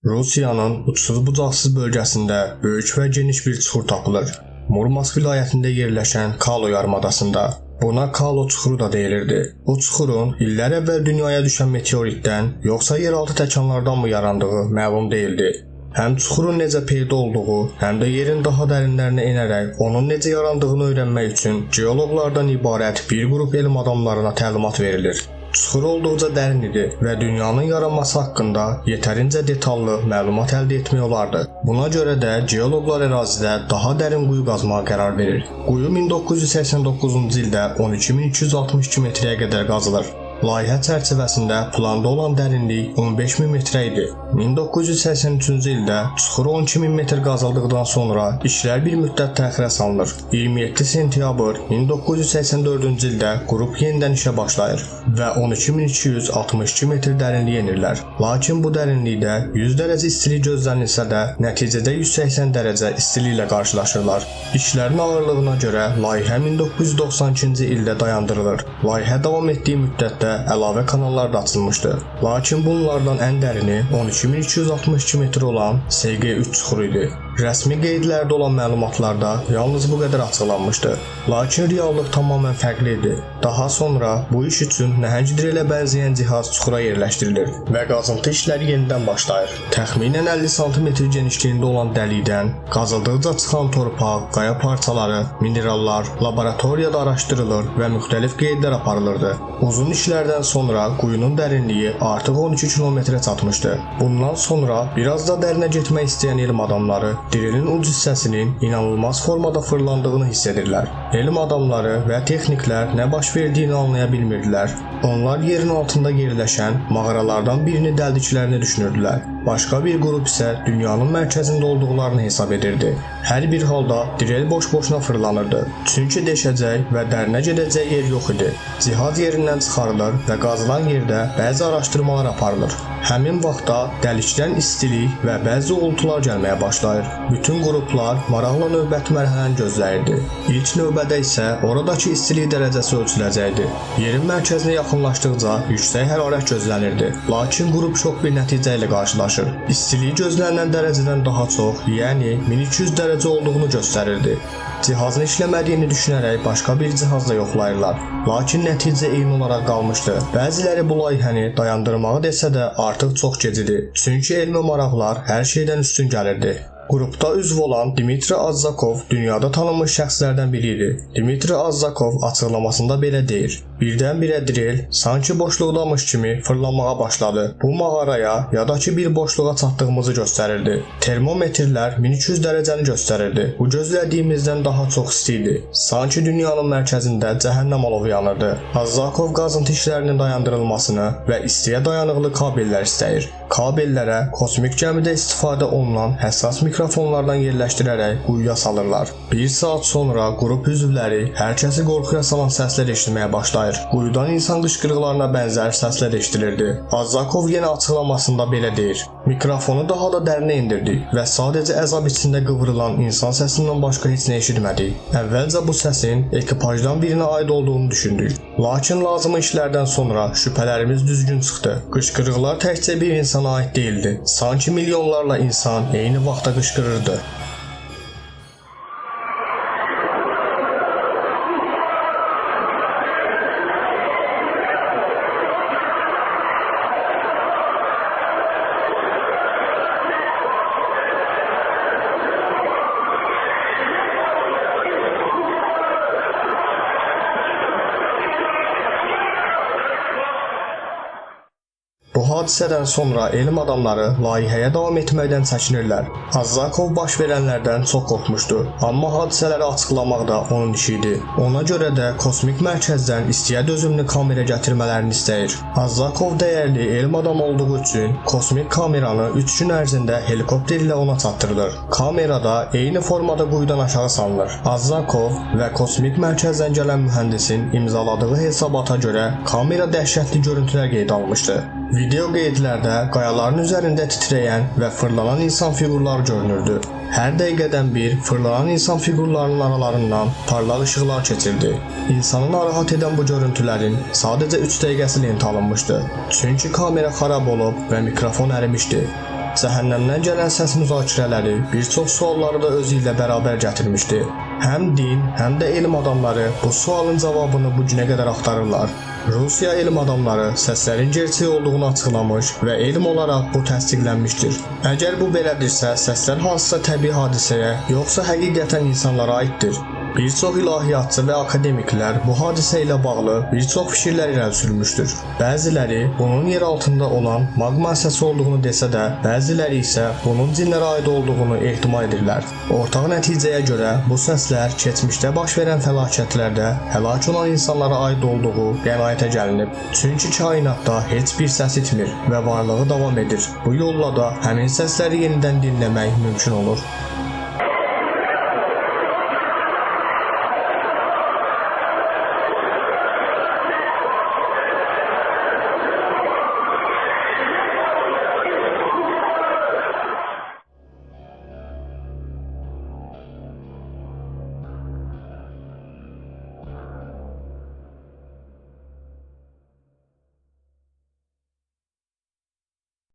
Rusiyanın uçsuz-bucaqsız bölgəsində böyük və geniş bir çuxur tapılır. Murmansk vilayətində yerləşən Kalo yarımadasında. Buna Kalo çuxuru da deyilirdi. Bu çuxurun illər əvvəl dünyaya düşən meteoritdən yoxsa yeraltı təkanlardan mı yarandığı məlum deyildi. Həm çuxurun necə peyda olduğu, həm də yerin daha dərinlərinə enərək onun necə yarandığını öyrənmək üçün geoloqlardan ibarət bir qrup elm adamlarına təlimat verilir. Çuxur olduqca dərin idi və dünyanın yaranması haqqında yetərincə detallı məlumat əldə etmək olardı. Buna görə də geoloqlar ərazidə daha dərin quyu qazmağa qərar verir. Quyu 1989-cu ildə 12.262 metrəyə qədər qazılır. Layihə çərçivəsində planda olan dərinlik 15.000 metrə idi. 1983-cü ildə çuxur 12.000 metr qazıldıqdan sonra işlər bir müddət təxirə salınır. 27 sentyabr 1984-cü ildə qrup yenidən işə başlayır və 12.262 metr dərinliyə enirlər. Lakin bu dərinlikdə 100 dərəcə istilik gözlənilsə də, nəticədə 180 dərəcə istiliklə qarşılaşırlar. İşlərin ağırlığına görə layihə 1992-ci ildə dayandırılır. Layihə davam etdiyi müddətdə əlavə kanallar da açılmışdı. Lakin bunlardan ən dərini 12.262 metr olan SG3 çuxuru idi. Rəsmi qeydlərdə olan məlumatlarda yalnız bu qədər açıqlanmışdı. Lakin reallıq tamamilə fərqli idi. Daha sonra bu iş üçün nəhəng drilə bənzəyən cihaz çuxura yerləşdirilir və qazıntı işləri yenidən başlayır. Təxminən 50 sm genişliyində olan dəlikdən qazıldıqca çıxan torpaq, qaya parçaları, minerallar laboratoriyada araşdırılır və müxtəlif qeydlər aparılırdı. Uzun işlərdən sonra quyunun dərinliyi artıq 12 kilometrə çatmışdı. Bundan sonra biraz da dərinə getmək istəyən elm adamları drilin uc hissəsinin inanılmaz formada fırlandığını hiss edirlər. Elm adamları və texniklər nə baş verdiyini anlaya bilmirdilər. Onlar yerin altında yerləşən mağaralardan birini dəldiklərini düşünürdülər. Başqa bir qrup isə dünyanın mərkəzində olduqlarını hesab edirdi. Hər bir halda dril boş-boşuna fırlanırdı. Çünki deşəcək və dərinə gedəcək yer yox idi. Cihaz yerindən çıxarılır və qazılan yerdə bəzi araşdırmalar aparılır. Həmin vaxtda dəlikdən istilik və bəzi uğultular gəlməyə başlayır. Bütün qruplar maraqla növbəti mərhələni gözləyirdi. İlk növbədə isə oradakı istilik dərəcəsi ölçüləcəkdi. Yerin mərkəzinə yaxınlaşdıqca yüksək hərarət gözlənirdi. Lakin qrup şok bir nəticə ilə qarşılaşır. İstilik gözlənilən dərəcədən daha çox, yəni 1200 dərəcə olduğunu göstərirdi. Cihazın işləmədiyini düşünərək başqa bir cihazla yoxlayırlar. Lakin nəticə eyni olaraq qalmışdı. Bəziləri bu layihəni dayandırmağı desə də artıq çox gec idi. Çünki elmi maraqlar hər şeydən üstün gəlirdi. Qrupda üzv olan Dmitri Azzakov dünyada tanınmış şəxslərdən biri idi. Dmitri Azzakov açıqlamasında belə deyir: "Birdən-birə dril sanki boşluqdamış kimi fırlanmağa başladı. Bu mağaraya ya da ki bir boşluğa çatdığımızı göstərirdi. Termometrlər 1200 dərəcəni göstərirdi. Bu gözlədiyimizdən daha çox isti idi. Sanki dünyanın mərkəzində cəhənnəm alovu yanırdı." Azzakov qazıntı işlərinin dayandırılmasını və istiyə dayanıqlı kabellər istəyir. Kabellərə kosmik gəmidə istifadə olunan həssas mikrofonlardan yerləşdirərək quyuya salırlar. Bir saat sonra qrup üzvləri hər kəsi qorxuya salan səslər eşitməyə başlayır. Quyudan insan qışqırıqlarına bənzər səslər eşidilirdi. Azzakov yenə açıqlamasında belə deyir: "Mikrofonu daha da dərinə endirdik və sadəcə əzab içində qıvrılan insan səsindən başqa heç nə eşitmədik. Əvvəlcə bu səsin ekipajdan birinə aid olduğunu düşündük. Lakin lazımi işlərdən sonra şübhələrimiz düzgün çıxdı. Qışqırıqlar təkcə bir insana aid değildi. Sanki milyonlarla insan eyni vaxtda qışqırırdı." Bu hadisədən sonra elm adamları layihəyə davam etməkdən çəkinirlər. Azzakov baş verənlərdən çox qorxmuşdu, amma hadisələri açıqlamaq da onun işi idi. Ona görə də kosmik mərkəzdən istiyə dözümlü kamera gətirmələrini istəyir. Azzakov dəyərli elm adamı olduğu üçün kosmik kameranı 3 gün ərzində helikopter ilə ona çatdırılır. Kamerada eyni formada quyudan aşağı salınır. Azzakov və kosmik mərkəzdən gələn mühəndisin imzaladığı hesabata görə kamera dəhşətli görüntülər qeyd almışdı. Video qeydlərdə qayaların üzərində titrəyən və fırlanan insan fiqurları görünürdü. Hər dəqiqədən bir fırlanan insan fiqurlarının aralarından parlaq işıqlar keçirdi. İnsanı narahat edən bu görüntülərin sadəcə 3 dəqiqəsi lentə alınmışdı. Çünki kamera xarab olub və mikrofon ərimişdi. Cəhənnəmdən gələn səs müzakirələri bir çox sualları da özü ilə bərabər gətirmişdi. Həm din, həm də elm adamları bu sualın cavabını bu günə qədər axtarırlar. Rusiya elm adamları səslərin gerçək olduğunu açıqlamış və elm olaraq bu təsdiqlənmişdir. Əgər bu belədirsə, səslər hansısa təbii hadisəyə, yoxsa həqiqətən insanlara aiddir? Bir çox ilahiyyatçı və akademiklər bu hadisə ilə bağlı bir çox fikirlər irəli sürmüşdür. Bəziləri bunun yer altında olan maqma səsi olduğunu desə də, bəziləri isə bunun cinlərə aid olduğunu ehtimal edirlər. Ortaq nəticəyə görə bu səslər keçmişdə baş verən fəlakətlərdə həlak olan insanlara aid olduğu qənaətə gəlinib. Çünki kainatda heç bir səs itmir və varlığı davam edir. Bu yolla da həmin səsləri yenidən dinləmək mümkün olur.